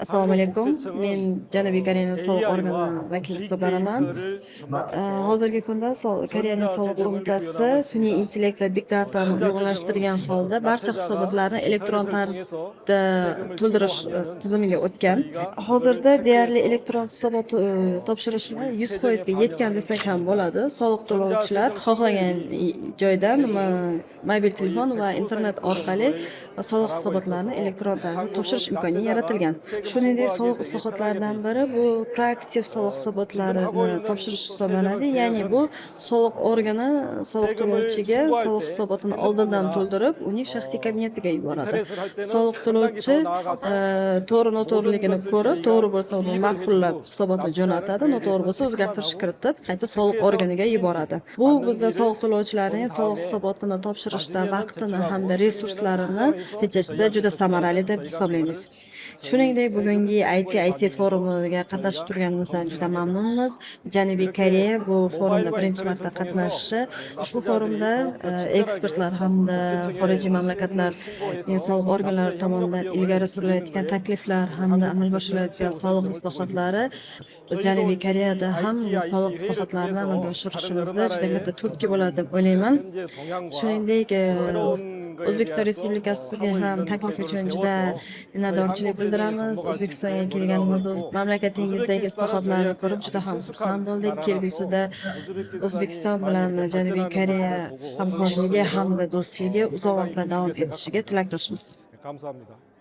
Assalomu alaykum. Men Janubiy Koreyaning soliq organi vakili hisoblanaman. Hozirgi kunda Koreyaning soliq qo'mitasi sun'iy intellekt va big datani uyg'unlashtirgan holda barcha hisobotlarni elektron tarzda to'ldirish tizimiga o'tgan. Hozirda deyarli elektron hisobot topshirishni 100%ga yetgan desak ham bo'ladi. Soliq to'lovchilar xohlagan joydan mobil telefon va internet orqali soliq hisobotlarini elektron tarzda topshirish imkoni yaratilgan. Shuningdek, soliq islohotlaridan biri bu proaktiv soliq hisobotlarini topshirish hisoblanadi. Ya'ni bu soliq organi soliq to'lovchiga soliq hisobotini oldindan to'ldirib, uning shaxsiy kabinetiga yuboradi. Soliq to'lovchi to'g'ri noto'g'riligini ko'rib, to'g'ri bo'lsa, uni ma'qullab hisobotni jo'natadi, noto'g'ri bo'lsa, o'zgartirish kiritib, qayta soliq organiga yuboradi. Bu bizda soliq to'lovchilarning soliq hisobotini topshirishda vaqtini hamda resurslarini tejashda juda samarali deb hisoblaymiz. Shuningdek, bugungi ITIC forumiga qatnashib turganimizdan juda mamnunmiz. Janubiy Koreya bu forumda birinchi marta qatnashishi. Ushbu forumda ekspertlar hamda xorijiy mamlakatlarning soliq organlari tomonidan ilgari surilayotgan takliflar hamda amalga oshirilayotgan soliq islohotlari Janubiy Koreyada ham soliq islohotlarini amalga oshirishimizda juda katta turtki bo'ladi deb o'ylayman. Shuningdek, O'zbekiston Respublikasiga ham taklif uchun juda minnatdorchilik bildiramiz. O'zbekistonga kelganimizda o'z mamlakatingizdagi islohotlarni ko'rib juda ham xursand bo'ldik. Kelgusida O'zbekiston bilan Janubiy Koreya hamkorligi hamda do'stligi uzoq vaqtlar davom etishiga tilakdoshmiz. 감사합니다.